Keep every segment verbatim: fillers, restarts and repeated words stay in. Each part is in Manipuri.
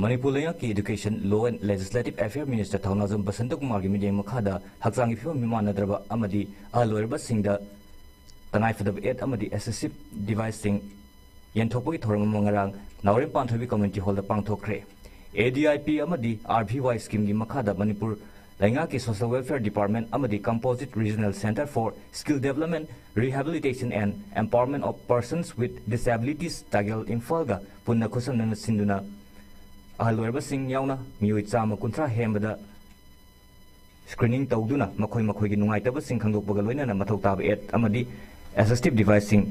ꯃꯅꯤꯄꯨꯔ ꯂꯩꯉꯥꯛꯀꯤ Education, Law and Legislative Affair Minister ꯊꯧꯅꯥꯖꯝ Basanta ꯀꯨꯃꯥꯔꯒꯤ ꯃꯤꯠꯌꯦꯡ ꯃꯈꯥꯗ ꯍꯛꯆꯥꯡꯒꯤ ꯐꯤꯕꯝ ꯃꯤꯃꯥꯟꯅꯗ꯭ꯔꯕ ꯑꯃꯗꯤ ꯑꯍꯜ ꯑꯣꯏꯔꯕꯁꯤꯡꯗ ꯇꯉꯥꯏꯐꯗꯕ aid ꯑꯃꯗꯤ assistive deviceꯁꯤꯡ ꯌꯦꯟꯊꯣꯛꯄꯒꯤ ꯊꯧꯔꯝ ꯑꯃ ꯉꯔꯥꯡ ꯅꯥꯎꯔꯦꯝ ꯄꯥꯟꯊꯣꯏꯕꯤ Community Hallꯗ ꯄꯥꯡꯊꯣꯛꯈ꯭ꯔꯦ꯫ ADIP ꯑꯃꯗꯤ RVY schemeꯒꯤ ꯃꯈꯥꯗ ꯃꯅꯤꯄꯨꯔ ꯂꯩꯉꯥꯛꯀꯤ Social Welfare Department ꯑꯃꯗꯤ Composite Regional Centre for Skill Development, Rehabilitation and Empowerment of Persons with Disabilities, ꯇꯥꯒꯦꯜ, ꯏꯝꯐꯥꯜꯒ ꯄꯨꯟꯅ ꯈꯨꯠꯁꯝꯅꯅ ꯁꯤꯟꯗꯨꯅ ꯑꯍꯜ ꯑꯣꯏꯔꯕꯁꯤꯡ ꯌꯥꯎꯅ ꯃꯤꯑꯣꯏ ꯆꯥꯝꯃ ꯀꯨꯟꯊ꯭ꯔꯥ ꯍꯦꯟꯕꯗ screening ꯇꯧꯗꯨꯅ ꯃꯈꯣꯏ ꯃꯈꯣꯏꯒꯤ ꯅꯨꯡꯉꯥꯏꯇꯕꯁꯤꯡ ꯈꯪꯗꯣꯛꯄꯒ ꯂꯣꯏꯅꯅ ꯃꯊꯧ ꯇꯥꯕ aid ꯑꯃꯗꯤ assistive deviceꯁꯤꯡ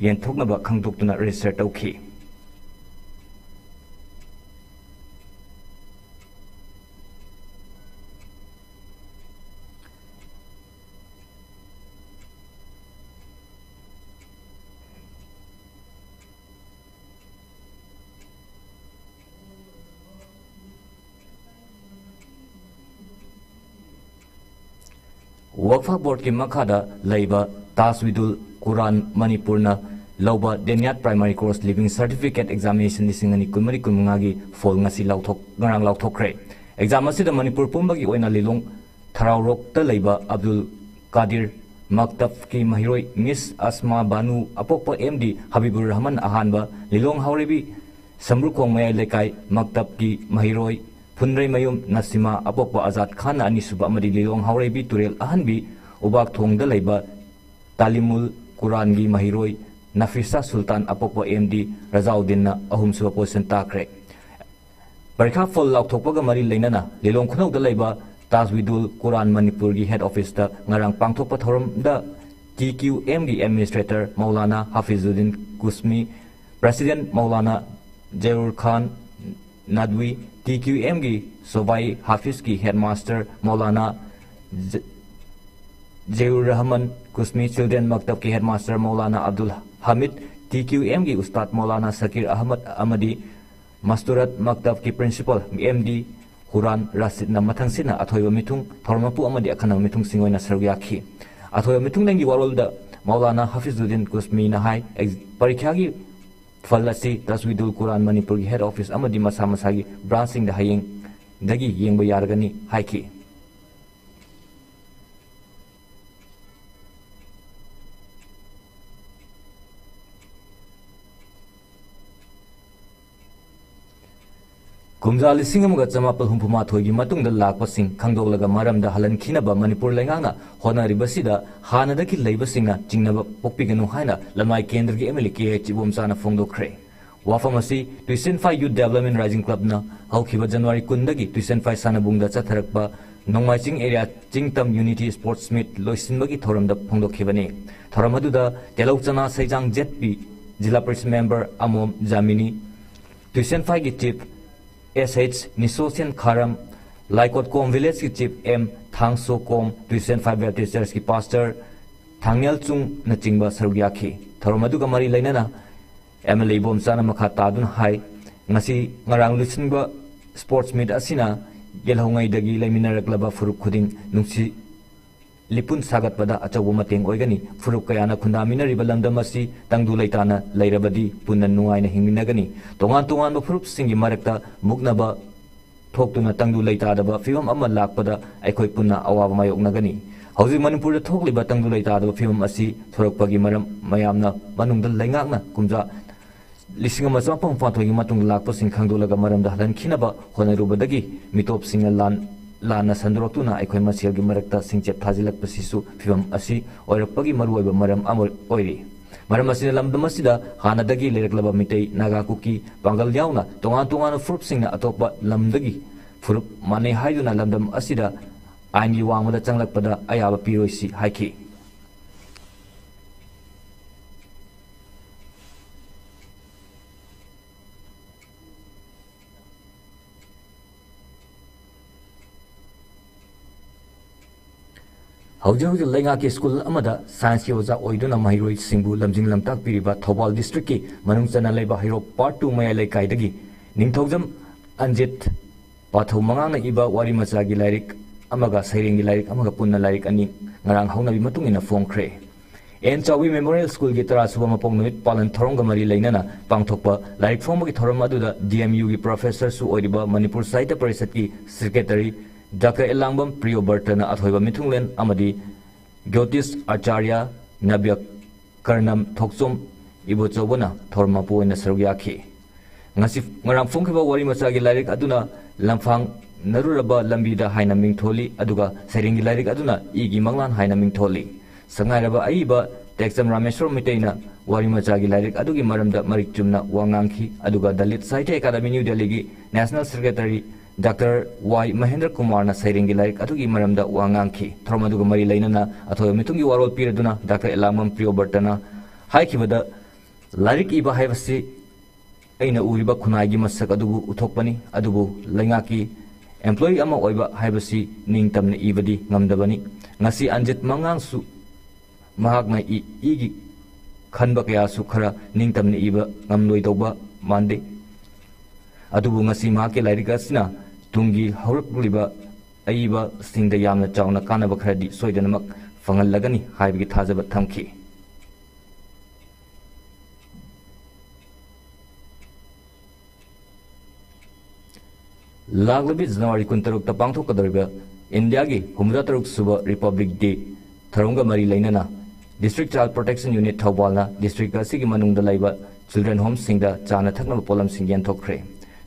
ꯌꯦꯟꯊꯣꯛꯅꯕ ꯈꯪꯗꯣꯛꯇꯨꯅ register ꯇꯧꯈꯤ꯫ ꯋꯛꯐ ꯕꯣꯔꯗꯀꯤ ꯃꯈꯥꯗ ꯂꯩꯕ ꯇꯥꯖꯋꯤꯗꯨꯜ ꯀꯨꯔꯥꯟ ꯃꯅꯤꯄꯨꯔꯅ ꯂꯧꯕ ꯗꯦꯅꯤꯌꯥꯠ Primary Course Leaving Certificate Examination ꯂꯤꯁꯤꯡ ꯑꯅꯤ ꯀꯨꯟꯃꯔꯤ ꯀꯨꯟꯃꯉꯥꯒꯤ ꯐꯣꯜ ꯉꯁꯤ ꯂꯥꯎꯊꯣꯛ-, ꯉꯔꯥꯡ ꯂꯥꯎꯊꯣꯛꯈ꯭ꯔꯦ꯫ Exam ꯑꯁꯤꯗ ꯃꯅꯤꯄꯨꯔ ꯄꯨꯝꯕꯒꯤ ꯑꯣꯏꯅ ꯂꯤꯂꯣꯡ ꯊꯔꯥꯎꯔꯣꯛꯇ ꯂꯩꯕ ꯑꯕꯗꯨꯜ ꯀꯥꯗꯤꯔ ꯃꯛꯇꯕꯀꯤ ꯃꯍꯩꯔꯣꯏ ꯃꯤꯁ ꯑꯁꯃꯥ ꯕꯥꯅꯨ, ꯑꯄꯣꯛꯄ ꯑꯦꯝ ꯗꯤ ꯍꯕꯤꯕꯨꯔ ꯔꯍꯃꯟ ꯑꯍꯥꯟꯕ, ꯂꯤꯂꯣꯡ ꯍꯥꯎꯔꯩꯕꯤ ꯁꯝꯕ꯭ꯔꯨꯈꯣꯡ ꯃꯌꯥꯏ ꯂꯩꯀꯥꯏ ꯃꯛꯇꯕꯀꯤ ꯃꯍꯩꯔꯣꯏ ꯐꯨꯟꯗ꯭ꯔꯩꯃꯌꯨꯝ ꯅꯁꯤꯃꯥ, ꯑꯄꯣꯛꯄ ꯑꯖꯥꯗ ꯈꯥꯟꯅ ꯑꯅꯤꯁꯨꯕ, ꯑꯃꯗꯤ ꯂꯤꯂꯣꯡ ꯍꯥꯎꯔꯩꯕꯤ ꯇꯨꯔꯦꯜ ꯑꯍꯟꯕꯤ ꯎꯕꯥꯛꯊꯣꯡꯗ ꯂꯩꯕ ꯇꯥꯂꯤꯃꯨꯜ ꯀꯨꯔꯥꯟꯒꯤ ꯃꯍꯩꯔꯣꯏ ꯅꯐꯤꯁꯥ ꯁꯨꯜꯇꯥꯟ, ꯑꯄꯣꯛꯄ ꯑꯦꯝ ꯗꯤ ꯔꯖꯥꯎꯗꯤꯟꯅ ꯑꯍꯨꯝꯁꯨꯕ position ꯇꯥꯈ꯭ꯔꯦ꯫ ꯄꯔꯤꯈꯥ ꯐꯣꯜ ꯂꯥꯎꯊꯣꯛꯄꯒ ꯃꯔꯤ ꯂꯩꯅꯅ ꯂꯤꯂꯣꯡ ꯈꯨꯅꯧꯗ ꯂꯩꯕ ꯇꯥꯖꯋꯤꯗꯨꯜ ꯀꯨꯔꯥꯟ ꯃꯅꯤꯄꯨꯔꯒꯤ head officeꯇ ꯉꯔꯥꯡ ꯄꯥꯡꯊꯣꯛꯄ ꯊꯧꯔꯝꯗ TQMꯒꯤ administrator ꯃꯧꯂꯥꯅꯥ ꯍꯥꯐꯤꯖꯨꯗꯤꯟ ꯀꯨꯁꯃꯤ, president ꯃꯧꯂꯥꯅꯥ ꯖꯩꯔꯨꯔ ꯈꯥꯟ ꯅꯗꯋꯤ, TQMꯒꯤ ꯁꯣꯚꯥꯏ ꯍꯥꯐꯤꯖꯀꯤ headmaster ꯃꯧꯂꯥꯅꯥ ꯖ-, ꯖꯩꯔꯨꯔ ꯔꯍꯃꯟ ꯀꯨꯁꯃꯤ, children ꯃꯛꯇꯕꯀꯤ headmaster ꯃꯧꯂꯥꯅꯥ ꯑꯕꯗꯨꯜ ꯍꯃꯤꯗ, TQMꯒꯤ ꯎꯁꯇꯥꯗ ꯃꯧꯂꯥꯅꯥ ꯁꯀꯤꯔ ꯑꯍꯃꯗ ꯑꯃꯗꯤ ꯃꯁꯇꯨꯔꯠ ꯃꯛꯇꯕꯀꯤ principal ꯑꯦꯝ ꯗꯤ ꯍꯨꯔꯥꯟ ꯔꯥꯁꯤꯗꯅ ꯃꯊꯪꯁꯤꯠꯅ ꯑꯊꯣꯏꯕ ꯃꯤꯊꯨꯡ, ꯊꯧꯔꯝ ꯃꯄꯨ ꯑꯃꯗꯤ ꯑꯈꯟꯅꯕ ꯃꯤꯊꯨꯡꯁꯤꯡ ꯑꯣꯏꯅ ꯁꯔꯨꯛ ꯌꯥꯈꯤ꯫ ꯑꯊꯣꯏꯕ ꯃꯤꯊꯨꯡꯂꯦꯟꯒꯤ ꯋꯥꯔꯣꯜꯗ ꯃꯧꯂꯥꯅꯥ ꯍꯥꯐꯤꯖꯨꯗꯤꯟ ꯀꯨꯁꯃꯤꯅ ꯍꯥꯏ, ꯑꯦꯛ-, ꯄꯔꯤꯈ꯭ꯌꯥꯒꯤ ꯐꯜ ꯑꯁꯤ ꯇꯁꯋꯤꯗꯨꯜ ꯀꯨꯔꯥꯟ ꯃꯅꯤꯄꯨꯔꯒꯤ ꯍꯦꯗ ꯑꯣꯐꯤꯁ ꯑꯃꯗꯤ ꯃꯁꯥ ꯃꯁꯥꯒꯤ ꯕ꯭ꯔꯥꯟꯁꯁꯤꯡꯗ ꯍꯌꯦꯡꯗꯒꯤ ꯌꯦꯡꯕ ꯌꯥꯔꯒꯅꯤ ꯍꯥꯏꯈꯤ꯫ ꯀꯨꯝꯖꯥ ꯂꯤꯁꯤꯡ ꯑꯃꯒ ꯆꯃꯥꯄꯜ ꯍꯨꯝꯐꯨ ꯃꯥꯊꯣꯏꯒꯤ ꯃꯇꯨꯡꯗ ꯂꯥꯛꯄꯁꯤꯡ ꯈꯪꯗꯣꯛꯂꯒ ꯃꯔꯝꯗ ꯍꯜꯍꯟꯈꯤꯅꯕ ꯃꯅꯤꯄꯨꯔ ꯂꯩꯉꯥꯛꯅ ꯍꯣꯠꯅꯔꯤꯕꯁꯤꯗ ꯍꯥꯟꯅꯗꯒꯤ ꯂꯩꯕꯁꯤꯡꯅ ꯆꯤꯡꯅꯕ ꯄꯣꯛꯄꯤꯒꯅꯨ ꯍꯥꯏꯅ ꯂꯅꯥꯏ ꯀꯦꯟꯗ꯭ꯔꯒꯤ M L A K H ꯏꯕꯣꯝꯆꯥꯅ ꯐꯣꯡꯗꯣꯛꯈ꯭ꯔꯦ꯫ ꯋꯥꯐꯝ ꯑꯁꯤ ꯇꯨꯏꯁꯟꯐꯥꯏ ꯌꯨꯠ ꯗꯦꯕꯂꯞꯃꯦꯟ ꯔꯥꯏꯖꯤꯡ ꯀ꯭ꯂꯕꯅ ꯍꯧꯈꯤꯕ ꯖꯅꯋꯥꯔꯤ ꯀꯨꯟꯗꯒꯤ ꯇꯨꯏꯁꯟꯐꯥꯏ ꯁꯥꯟꯅꯕꯨꯡꯗ ꯆꯠꯊꯔꯛꯄ Nongmaiching area Chingtam unity sports meet ꯂꯣꯏꯁꯤꯟꯕꯒꯤ ꯊꯧꯔꯝꯗ ꯐꯣꯡꯗꯣꯛꯈꯤꯕꯅꯤ꯫ ꯊꯧꯔꯝ ꯑꯗꯨꯗ Telou Chana Seijang Z P Zila Parishad member ꯑꯃꯣꯝ ꯖꯥꯃꯤꯅꯤ, ꯇꯨꯏꯁꯟꯐꯥꯏꯒꯤ chief S H Nisosen Kharam, Laikotkom ꯚꯤꯂꯦꯖꯀꯤ chief M Thangsokom, Tuisenphai Baptist ꯆꯔꯆꯀꯤ ꯄꯥꯁꯇꯔ ꯊꯥꯡꯅꯦꯜꯆꯨꯡꯅꯆꯤꯡꯕ ꯁꯔꯨꯛ ꯌꯥꯈꯤ꯫ ꯊꯧꯔꯝ ꯑꯗꯨꯒ ꯃꯔꯤ ꯂꯩꯅꯅ ꯑꯦꯝ ꯑꯦꯜ ꯑꯦ ꯏꯕꯣꯝꯆꯥꯅ ꯃꯈꯥ ꯇꯥꯗꯨꯅ ꯍꯥꯏ, ꯉꯁꯤ ꯉꯔꯥꯡ ꯂꯣꯏꯁꯤꯟꯕ ꯁ꯭ꯄꯣꯔꯠꯁ ꯃꯤꯠ ꯑꯁꯤꯅ ꯌꯦꯜꯍꯧꯉꯩꯗꯒꯤ ꯂꯩꯃꯤꯟꯅꯔꯛꯂꯕ ꯐꯨꯔꯨꯞ ꯈꯨꯗꯤꯡ ꯅꯨꯡꯁꯤ ꯂꯤꯄꯨꯟ ꯁꯥꯒꯠꯄꯗ ꯑꯆꯧꯕ ꯃꯇꯦꯡ ꯑꯣꯏꯒꯅꯤ꯫ ꯐꯨꯔꯨꯞ ꯀꯌꯥꯅ ꯈꯨꯟꯗꯥꯃꯤꯟꯅꯔꯤꯕ ꯂꯝꯗꯝ ꯑꯁꯤ ꯇꯪꯗꯨ ꯂꯩꯇꯥꯅ ꯂꯩꯔꯕꯗꯤ ꯄꯨꯟꯅ ꯅꯨꯡꯉꯥꯏꯅ ꯍꯤꯡꯃꯤꯟꯅꯒꯅꯤ꯫ ꯇꯣꯉꯥꯟ ꯇꯣꯉꯥꯟꯕ ꯐꯨꯔꯨꯞꯁꯤꯡꯒꯤ ꯃꯔꯛꯇ ꯃꯨꯛꯅꯕ ꯊꯣꯛꯇꯨꯅ ꯇꯪꯗꯨ ꯂꯩꯇꯥꯗꯕ ꯐꯤꯕꯝ ꯑꯃ ꯂꯥꯛꯄꯗ ꯑꯩꯈꯣꯏ ꯄꯨꯟꯅ ꯑꯋꯥꯕ ꯃꯥꯌꯣꯛꯅꯒꯅꯤ꯫ ꯍꯧꯖꯤꯛ ꯃꯅꯤꯄꯨꯔꯗ ꯊꯣꯛꯂꯤꯕ ꯇꯪꯗꯨ ꯂꯩꯇꯥꯗꯕ ꯐꯤꯕꯝ ꯑꯁꯤ ꯊꯣꯔꯛꯄꯒꯤ ꯃꯔꯝ ꯃꯌꯥꯝꯅ ꯃꯅꯨꯡꯗ ꯂꯩꯉꯥꯛꯅ ꯀꯨꯝꯖꯥ ꯂꯤꯁꯤꯡ ꯑꯃ ꯆꯃꯥꯄꯜ ꯍꯨꯝꯐꯨꯇꯔꯦꯠꯀꯤ ꯃꯇꯨꯡꯗ ꯂꯥꯛꯄꯁꯤꯡ ꯈꯪꯗꯣꯛꯂꯒ ꯃꯔꯝꯗ ꯍꯜꯍꯟꯈꯤꯅꯕ ꯍꯣꯠꯅꯔꯨꯕꯗꯒꯤ ꯃꯤꯇꯣꯞꯁꯤꯡꯅ ꯂꯥꯟ-, ꯂꯥꯟꯅ ꯁꯟꯗꯣꯔꯛꯇꯨꯅ ꯑꯩꯈꯣꯏ ꯃꯁꯦꯜꯒꯤ ꯃꯔꯛꯇ ꯁꯤꯡꯆꯦꯞ ꯊꯥꯖꯤꯜꯂꯛꯄꯁꯤꯁꯨ ꯐꯤꯕꯝ ꯑꯁꯤ ꯑꯣꯏꯔꯛꯄꯒꯤ ꯃꯔꯨꯑꯣꯏꯕ ꯃꯔꯝ ꯑꯃ ꯑꯣꯏꯔꯤ꯫ ꯃꯔꯝ ꯑꯁꯤꯅ ꯂꯝꯗꯝ ꯑꯁꯤꯗ ꯍꯥꯟꯅꯗꯒꯤ ꯂꯩꯔꯛꯂꯕ ꯃꯤꯇꯩ, ꯅꯥꯒꯥ, ꯀꯨꯀꯤ, ꯄꯥꯡꯒꯜ ꯌꯥꯎꯅ ꯇꯣꯉꯥꯟ ꯇꯣꯉꯥꯟꯕ ꯐꯨꯔꯨꯞꯁꯤꯡꯅ ꯑꯇꯣꯞꯄ ꯂꯝꯗꯒꯤ ꯐꯨꯔꯨꯞ ꯃꯥꯟꯅꯩ ꯍꯥꯏꯗꯨꯅ ꯂꯝꯗꯝ ꯑꯁꯤꯗ ꯑꯥꯏꯟꯒꯤ ꯋꯥꯡꯃꯗ ꯆꯪꯂꯛꯄꯗ ꯑꯌꯥꯕ ꯄꯤꯔꯣꯏꯁꯤ ꯍꯥꯏꯈꯤ꯫ ꯍꯧꯖꯤꯛ ꯍꯧꯖꯤꯛ ꯂꯩꯉꯥꯛꯀꯤ ꯁ꯭ꯀꯨꯜ ꯑꯃꯗ ꯁꯥꯏꯟꯁꯀꯤ ꯑꯣꯖꯥ ꯑꯣꯏꯗꯨꯅ ꯃꯍꯩꯔꯣꯏꯁꯤꯡꯕꯨ ꯂꯝꯖꯤꯡ ꯂꯝꯇꯥꯛꯄꯤꯔꯤꯕ ꯊꯧꯕꯥꯜ ꯗꯤꯁꯇ꯭ꯔꯤꯛꯀꯤ ꯃꯅꯨꯡ ꯆꯟꯅ ꯂꯩꯕ ꯍꯩꯔꯣꯛ ꯄꯥꯔꯠ ꯇꯨ ꯃꯌꯥꯏ ꯂꯩꯀꯥꯏꯗꯒꯤ ꯅꯤꯡꯊꯧꯖꯝ ꯑꯟꯖꯤꯠ ꯄꯥꯊꯧ ꯃꯉꯥꯡꯅ ꯏꯕ ꯋꯥꯔꯤ ꯃꯆꯥꯒꯤ ꯂꯥꯏꯔꯤꯛ ꯑꯃꯒ ꯁꯩꯔꯦꯡꯒꯤ ꯂꯥꯏꯔꯤꯛ ꯑꯃꯒ ꯄꯨꯟꯅ ꯂꯥꯏꯔꯤꯛ ꯑꯅꯤ ꯉꯔꯥꯡ ꯍꯧꯅꯕꯤ ꯃꯇꯨꯡ ꯏꯟꯅ ꯐꯣꯡꯈ꯭ꯔꯦ꯫ ꯑꯦꯟ ꯆꯥꯎꯕꯤ ꯃꯦꯃꯣꯔꯤꯌꯦꯜ ꯁ꯭ꯀꯨꯜꯒꯤ ꯇꯔꯥꯁꯨꯕ ꯃꯄꯣꯛ ꯅꯨꯃꯤꯠ ꯄꯥꯂꯟ ꯊꯧꯔꯝꯒ ꯃꯔꯤ ꯂꯩꯅꯅ ꯄꯥꯡꯊꯣꯛꯄ ꯂꯥꯏꯔꯤꯛ ꯐꯣꯡꯕꯒꯤ ꯊꯧꯔꯝ ꯑꯗꯨꯗ ꯗꯤ ꯑꯦꯝ ꯌꯨꯒꯤ ꯄ꯭ꯔꯣꯐꯦꯁꯔꯁꯨ ꯑꯣꯏꯔꯤꯕ ꯃꯅꯤꯄꯨꯔ ꯁꯥꯍꯤꯇ꯭ꯌ ꯄꯔꯤꯁꯠꯀꯤ ꯁꯦꯀ꯭ꯔꯦꯇꯔꯤ ꯗꯥꯛꯇꯔ ꯑꯦꯂꯥꯡꯕꯝ ꯄ꯭ꯔꯤꯌꯣꯕꯔꯇꯅ ꯑꯊꯣꯏꯕ ꯃꯤꯊꯨꯡꯂꯦꯟ ꯑꯃꯗꯤ ꯒ꯭ꯌꯣꯇꯤꯁ ꯑꯥꯆꯥꯔꯌ, ꯅꯕ꯭ꯌ ꯀꯔꯅꯝ ꯊꯣꯛꯆꯣꯝ ꯏꯕꯣꯆꯧꯕꯅ ꯊꯧꯔꯝ ꯃꯄꯨ ꯑꯣꯏꯅ ꯁꯔꯨꯛ ꯌꯥꯈꯤ꯫ ꯉꯁꯤ, ꯉꯔꯥꯡ ꯐꯣꯡꯈꯤꯕ ꯋꯥꯔꯤ ꯃꯆꯥꯒꯤ ꯂꯥꯏꯔꯤꯛ ꯑꯗꯨꯅ ꯂꯝꯐꯥꯡꯅꯔꯨꯔꯕ ꯂꯝꯕꯤꯗ ꯍꯥꯏꯅ ꯃꯤꯡꯊꯣꯜꯂꯤ, ꯑꯗꯨꯒ ꯁꯩꯔꯦꯡꯒꯤ ꯂꯥꯏꯔꯤꯛ ꯑꯗꯨꯅ ꯏꯒꯤ ꯃꯪꯂꯥꯟ ꯍꯥꯏꯅ ꯃꯤꯡꯊꯣꯜꯂꯤ꯫ ꯁꯛꯅꯥꯏꯔꯕ ꯑꯏꯕ ꯇꯦꯛꯆꯝ ꯔꯥꯃꯦꯁꯣꯔ ꯃꯩꯇꯩꯅ ꯋꯥꯔꯤ ꯃꯆꯥꯒꯤ ꯂꯥꯏꯔꯤꯛ ꯑꯗꯨꯒꯤ ꯃꯔꯝꯗ ꯃꯔꯤꯛ ꯆꯨꯝꯅ ꯋꯥ ꯉꯥꯡꯈꯤ, ꯑꯗꯨꯒ ꯗꯂꯤꯠ ꯁꯥꯍꯤꯇ꯭ꯌ ꯑꯦꯀꯥꯗꯃꯤ ꯅ꯭ꯌꯨ ꯗꯦꯜꯂꯤꯒꯤ ꯅꯦꯁꯅꯦꯜ ꯁꯦꯀ꯭ꯔꯦꯇꯔꯤ ꯗꯥꯛꯇꯔ ꯋꯥꯏ ꯃꯍꯦꯟꯗ꯭ꯔ ꯀꯨꯃꯥꯔꯅ ꯁꯩꯔꯦꯡꯒꯤ ꯂꯥꯏꯔꯤꯛ ꯑꯗꯨꯒꯤ ꯃꯔꯝꯗ ꯋꯥ ꯉꯥꯡꯈꯤ꯫ ꯊꯧꯔꯝ ꯑꯗꯨꯒ ꯃꯔꯤ ꯂꯩꯅꯅ ꯑꯊꯣꯏꯕ ꯃꯤꯊꯨꯡꯒꯤ ꯋꯥꯔꯣꯜ ꯄꯤꯔꯗꯨꯅ ꯗꯥꯛꯇꯔ ꯑꯦꯂꯥꯡꯕꯝ ꯄ꯭ꯔꯤꯌꯣꯕꯔꯇꯅ ꯍꯥꯏꯈꯤꯕꯗ, ꯂꯥꯏꯔꯤꯛ ꯏꯕ ꯍꯥꯏꯕꯁꯤ ꯑꯩꯅ ꯎꯔꯤꯕ ꯈꯨꯟꯅꯥꯏꯒꯤ ꯃꯁꯛ ꯑꯗꯨꯕꯨ ꯎꯠꯊꯣꯛꯄꯅꯤ, ꯑꯗꯨꯕꯨ ꯂꯩꯉꯥꯛꯀꯤ ꯑꯦꯝꯄ꯭ꯂꯣꯌꯤ ꯑꯃ ꯑꯣꯏꯕ ꯍꯥꯏꯕꯁꯤ ꯅꯤꯡꯇꯝꯅ ꯏꯕꯗꯤ ꯉꯝꯗꯕꯅꯤ꯫ ꯉꯁꯤ ꯑꯟꯖꯤꯠ ꯃꯉꯥꯡꯁꯨ ꯃꯍꯥꯛꯅ ꯏ-, ꯏꯒꯤ ꯈꯟꯕ ꯀꯌꯥꯁꯨ ꯈꯔ ꯅꯤꯡꯇꯝꯅ ꯏꯕ ꯉꯝꯂꯣꯏꯗꯧꯕ ꯃꯥꯟꯗꯦ꯫ ꯑꯗꯨꯕꯨ ꯉꯁꯤ ꯃꯍꯥꯛꯀꯤ ꯂꯥꯏꯔꯤꯛ ꯑꯁꯤꯅ ꯇꯨꯡꯒꯤ ꯍꯧꯔꯛꯂꯤꯕ ꯑꯏꯕꯁꯤꯡꯗ ꯌꯥꯝꯅ ꯆꯥꯎꯅ ꯀꯥꯟꯅꯕ ꯈꯔꯗꯤ ꯁꯣꯏꯗꯅꯃꯛ ꯐꯪꯍꯜꯂꯒꯅꯤ ꯍꯥꯏꯕꯒꯤ ꯊꯥꯖꯕ ꯊꯝꯈꯤ꯫ ꯂꯥꯛꯂꯤꯕ ꯖꯅꯋꯥꯔꯤ ꯀꯨꯟꯇꯔꯨꯛꯇ ꯄꯥꯡꯊꯣꯛꯀꯗꯧꯔꯤꯕ ꯏꯟꯗꯤꯌꯥꯒꯤ ꯍꯨꯝꯐꯨꯇꯔꯨꯛ ꯁꯨꯕ ꯔꯤꯄꯕ꯭ꯂꯤꯛ ꯗꯦ ꯊꯧꯔꯝꯒ ꯃꯔꯤ ꯂꯩꯅꯅ ꯗꯤꯁꯇ꯭ꯔꯤꯛ ꯆꯥꯏꯜ ꯄ꯭ꯔꯣꯇꯦꯛꯁꯟ ꯌꯨꯅꯤꯠ ꯊꯧꯕꯥꯜꯅ ꯗꯤꯁꯇ꯭ꯔꯤꯛ ꯑꯁꯤꯒꯤ ꯃꯅꯨꯡꯗ ꯂꯩꯕ ꯆꯤꯜꯗ꯭ꯔꯦꯟ ꯍꯣꯝꯁꯤꯡꯗ ꯆꯥꯅ ꯊꯛꯅꯕ ꯄꯣꯠꯂꯝꯁꯤꯡ ꯌꯦꯟꯊꯣꯛꯈ꯭ꯔꯦ꯫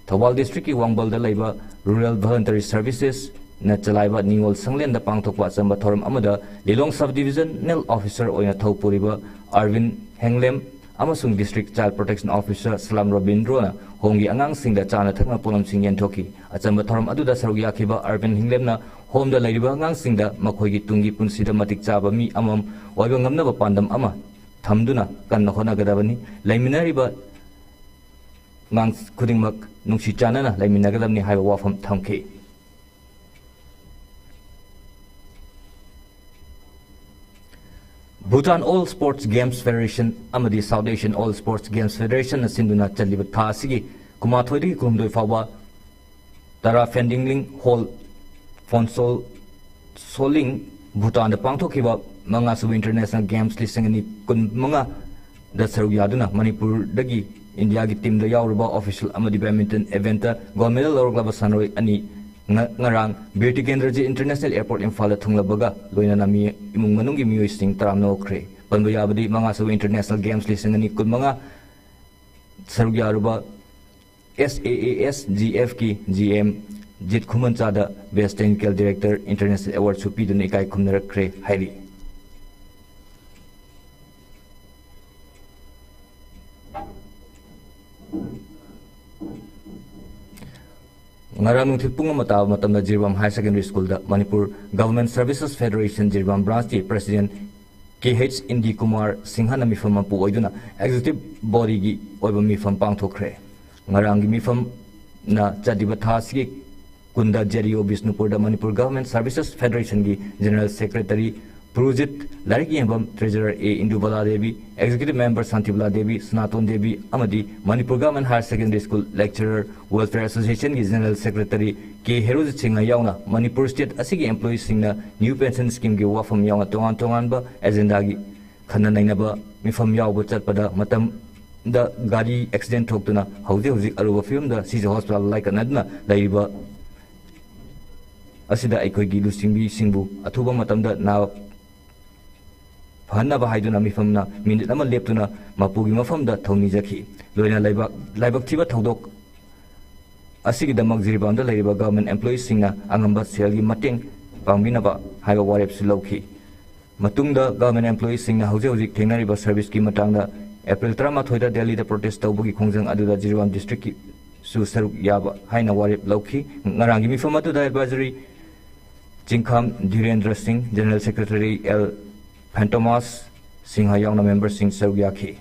ꯊꯧꯕꯥꯜ ꯗꯤꯁꯇ꯭ꯔꯤꯛꯀꯤ ꯋꯥꯡꯕꯜꯗ ꯂꯩꯕ ꯔꯨꯔꯦꯜ ꯚꯣꯂꯨꯟꯇꯔꯤ ꯁꯔꯚꯤꯁꯦꯁꯅ ꯆꯂꯥꯏꯕ ꯅꯤꯉꯣꯜ ꯁꯪꯂꯦꯟꯗ ꯄꯥꯡꯊꯣꯛꯄ ꯑꯆꯝꯕ ꯊꯧꯔꯝ ꯑꯃꯗ ꯂꯤꯂꯣꯡ ꯁꯕ ꯗꯤꯕꯤꯖꯅꯦꯜ ꯑꯣꯐꯤꯁꯔ ꯑꯣꯏꯅ ꯊꯧ ꯄꯨꯔꯤꯕ ꯑꯔꯕꯤꯟ ꯍꯦꯡꯂꯦꯝ ꯑꯃꯁꯨꯡ ꯗꯤꯁꯇ꯭ꯔꯤꯛ ꯆꯥꯏꯜ ꯄ꯭ꯔꯣꯇꯦꯛꯁꯟ ꯑꯣꯐꯤꯁꯔ ꯁꯂꯥꯝ ꯔꯣꯕꯤꯟꯗ꯭ꯔꯣꯅ ꯍꯣꯝꯒꯤ ꯑꯉꯥꯡꯁꯤꯡꯗ ꯆꯥꯅ ꯊꯛꯅ ꯄꯣꯠꯂꯝꯁꯤꯡ ꯌꯦꯟꯊꯣꯛꯈꯤ꯫ ꯑꯆꯝꯕ ꯊꯧꯔꯝ ꯑꯗꯨꯗ ꯁꯔꯨꯛ ꯌꯥꯈꯤꯕ ꯑꯔꯕꯤꯟ ꯍꯤꯡꯂꯦꯝꯅ ꯍꯣꯝꯗ ꯂꯩꯔꯤꯕ ꯑꯉꯥꯡꯁꯤꯡꯗ ꯃꯈꯣꯏꯒꯤ ꯇꯨꯡꯒꯤ ꯄꯨꯟꯁꯤꯗ ꯃꯇꯤꯛ ꯆꯥꯕ ꯃꯤ ꯑꯃꯃꯝ ꯑꯣꯏꯕ ꯉꯝꯅꯕ ꯄꯥꯟꯗꯝ ꯑꯃ ꯊꯝꯗꯨꯅ ꯀꯟꯅ ꯍꯣꯠꯅꯒꯗꯕꯅꯤ꯫ ꯂꯩꯃꯤꯟꯅꯔꯤꯕ ꯑꯉꯥꯡ ꯈꯨꯗꯤꯡꯃꯛ ꯅꯨꯡꯁꯤ ꯆꯥꯟꯅꯅ ꯂꯩꯃꯤꯟꯅꯒꯗꯕꯅꯤ ꯍꯥꯏꯕ ꯋꯥꯐꯝ ꯊꯝꯈꯤ꯫ Bhutan All Sports Games Federation ꯑꯃꯗꯤ South Asian All Sports Games Federation ꯅ ꯁꯤꯟꯗꯨꯅ ꯆꯠꯂꯤꯕ ꯊꯥ ꯑꯁꯤꯒꯤ ꯀꯨꯟꯃꯥꯊꯣꯏꯗꯒꯤ ꯀꯨꯟꯍꯨꯝꯗꯣꯏ ꯐꯥꯎꯕ ꯇꯔꯥ ꯐꯦꯟꯗꯤꯡꯂꯤꯡ ꯍꯣꯜ ꯐꯣꯟꯁꯣꯜ ꯁꯣꯂꯤꯡ ꯚꯨꯇꯥꯟꯗ ꯄꯥꯡꯊꯣꯛꯈꯤꯕ ꯃꯉꯥꯁꯨꯕ International Games ꯂꯤꯁꯤꯡ ꯑꯅꯤ ꯀꯨꯟꯃꯉꯥꯗ ꯁꯔꯨꯛ ꯌꯥꯗꯨꯅ ꯃꯅꯤꯄꯨꯔꯗꯒꯤ ꯏꯟꯗꯤꯌꯥꯒꯤ ꯇꯤꯝꯗ ꯌꯥꯎꯔꯨꯕ official ꯑꯃꯗꯤ badminton eventꯇ gold medal ꯂꯧꯔꯛꯂꯕ ꯁꯥꯟꯅꯔꯣꯏ ꯑꯅꯤ ꯉ-, ꯉꯔꯥꯡ ꯕꯤꯔ ꯇꯤꯀꯦꯟꯗ꯭ꯔꯖꯤꯠ International Airport ꯏꯝꯐꯥꯜꯗ ꯊꯨꯡꯂꯕꯒ ꯂꯣꯏꯅꯅ ꯃꯤ, ꯏꯃꯨꯡ ꯃꯅꯨꯡꯒꯤ ꯃꯤꯑꯣꯏꯁꯤꯡ ꯇꯔꯥꯝꯅ ꯑꯣꯛꯈ꯭ꯔꯦ꯫ ꯄꯟꯕ ꯌꯥꯕꯗꯤ, ꯃꯉꯥꯁꯨꯕ International Games ꯂꯤꯁꯤꯡ ꯑꯅꯤ ꯀꯨꯟꯃꯉꯥ ꯁꯔꯨꯛ ꯌꯥꯔꯨꯕ SAASGFꯀꯤ GM ꯖꯤꯠ ꯈꯨꯃꯟꯆꯥꯗ Best Technical Director International Awardꯁꯨ ꯄꯤꯗꯨꯅ ꯏꯀꯥꯏ ꯈꯨꯝꯅꯔꯛꯈ꯭ꯔꯦ ꯍꯥꯏꯔꯤ꯫ ꯉꯔꯥꯡ ꯅꯨꯡꯊꯤꯜ ꯄꯨꯡ ꯑꯃ ꯇꯥꯕ ꯃꯇꯝꯗ ꯖꯤꯔꯤꯕꯥꯝ Higher Secondary Schoolꯗ Manipur Government Services Federation Jiribam Branchꯀꯤ President ꯀꯦ ꯑꯩꯆ ꯏꯟꯗꯤ ꯀꯨꯃꯥꯔ ꯁꯤꯡꯍꯅ ꯃꯤꯐꯝ ꯃꯄꯨ ꯑꯣꯏꯗꯨꯅ Executive Bodyꯒꯤ ꯑꯣꯏꯕ ꯃꯤꯐꯝ ꯄꯥꯡꯊꯣꯛꯈ꯭ꯔꯦ꯫ ꯉꯔꯥꯡꯒꯤ ꯃꯤꯐꯝꯅ ꯆꯠꯂꯤꯕ ꯊꯥ ꯑꯁꯤꯒꯤ ꯀꯨꯟꯗ ꯖꯦ ꯗꯤ ꯑꯣ ꯕꯤꯁꯅꯨꯄꯨꯔꯗ Manipur Government Services Federationꯒꯤ General Secretary ꯄꯨꯔꯨꯖꯤꯠ ꯂꯥꯏꯔꯤꯛ ꯌꯦꯡꯐꯝ, Treasurer ꯑꯦ ꯏꯟꯗꯨꯕꯂꯥ ꯗꯦꯕꯤ, Executive Member ꯁꯥꯟꯇꯤꯕꯂꯥ ꯗꯦꯕꯤ, ꯁꯅꯥꯇꯣꯟ ꯗꯦꯕꯤ ꯑꯃꯗꯤ Manipur Government Higher Secondary School Lecturer Welfare Associationꯒꯤ General Secretary ꯀꯦ ꯍꯦꯔꯣꯖꯤꯠ ꯁꯤꯡꯍ ꯌꯥꯎꯅ ꯃꯅꯤꯄꯨꯔ state ꯑꯁꯤꯒꯤ employeeꯁꯤꯡꯅ new pension schemeꯒꯤ ꯋꯥꯐꯝ ꯌꯥꯎꯅ ꯇꯣꯉꯥꯟ ꯇꯣꯉꯥꯟꯕ agendaꯒꯤ ꯈꯟꯅ ꯅꯩꯅꯕ ꯃꯤꯐꯝ ꯌꯥꯎꯕ ꯆꯠꯄꯗ ꯃꯇꯝꯗ ꯒꯥꯔꯤ accident ꯊꯣꯛꯇꯨꯅ ꯍꯧꯖꯤꯛ ꯍꯧꯖꯤꯛ ꯑꯔꯨꯕ ꯐꯤꯕꯝꯗ ꯁꯤꯖ hospitalꯗ ꯂꯥꯏꯀꯠꯅꯗꯨꯅ ꯂꯩꯔꯤꯕ ꯑꯁꯤꯗ ꯑꯩꯈꯣꯏꯒꯤ ꯂꯨꯆꯤꯡꯕꯤꯁꯤꯡꯕꯨ ꯑꯊꯨꯕ ꯃꯇꯝꯗ ꯅꯥꯕ ꯐꯍꯟꯅꯕ ꯍꯥꯏꯗꯨꯅ ꯃꯤꯐꯝꯅ minute ꯑꯃ ꯂꯦꯞꯇꯨꯅ ꯃꯄꯨꯒꯤ ꯃꯐꯝꯗ ꯊꯧꯅꯤꯖꯈꯤ꯫ ꯂꯣꯏꯅ ꯂꯩꯕꯥꯛ, ꯂꯥꯏꯕꯛ ꯊꯤꯕ ꯊꯧꯗꯣꯛ ꯑꯁꯤꯒꯤꯗꯃꯛ ꯖꯤꯔꯤꯕꯥꯝꯗ ꯂꯩꯔꯤꯕ government employeeꯁꯤꯡꯅ ꯑꯉꯝꯕ ꯁꯦꯜꯒꯤ ꯃꯇꯦꯡ ꯄꯥꯡꯕꯤꯅꯕ ꯍꯥꯏꯕ ꯋꯥꯔꯦꯞꯁꯨ ꯂꯧꯈꯤ꯫ ꯃꯇꯨꯡꯗ government employeeꯁꯤꯡꯅ ꯍꯧꯖꯤꯛ ꯍꯧꯖꯤꯛ ꯊꯦꯡꯅꯔꯤꯕ serviceꯀꯤ ꯃꯇꯥꯡꯗ April ꯇꯔꯥꯃꯥꯊꯣꯏꯗ ꯗꯦꯜꯂꯤꯗ protest ꯇꯧꯕꯒꯤ ꯈꯣꯡꯖꯪ ꯑꯗꯨꯗ ꯖꯤꯔꯤꯕꯥꯝ districtꯀꯤꯁꯨ ꯁꯔꯨꯛ ꯌꯥꯕ ꯍꯥꯏꯅ ꯋꯥꯔꯦꯞ ꯂꯧꯈꯤ꯫ ꯉꯔꯥꯡꯒꯤ ꯃꯤꯐꯝ ꯑꯗꯨꯗ advisory ꯆꯤꯡꯈꯥꯝ ꯙꯤꯔꯦꯟꯗ꯭ꯔ ꯁꯤꯡ, General Secretary ꯑꯦꯜ ꯐꯦꯟꯇꯣꯃꯥꯁ ꯁꯤꯡꯍ ꯌꯥꯎꯅ memberꯁꯤꯡ ꯁꯔꯨꯛ ꯌꯥꯈꯤ꯫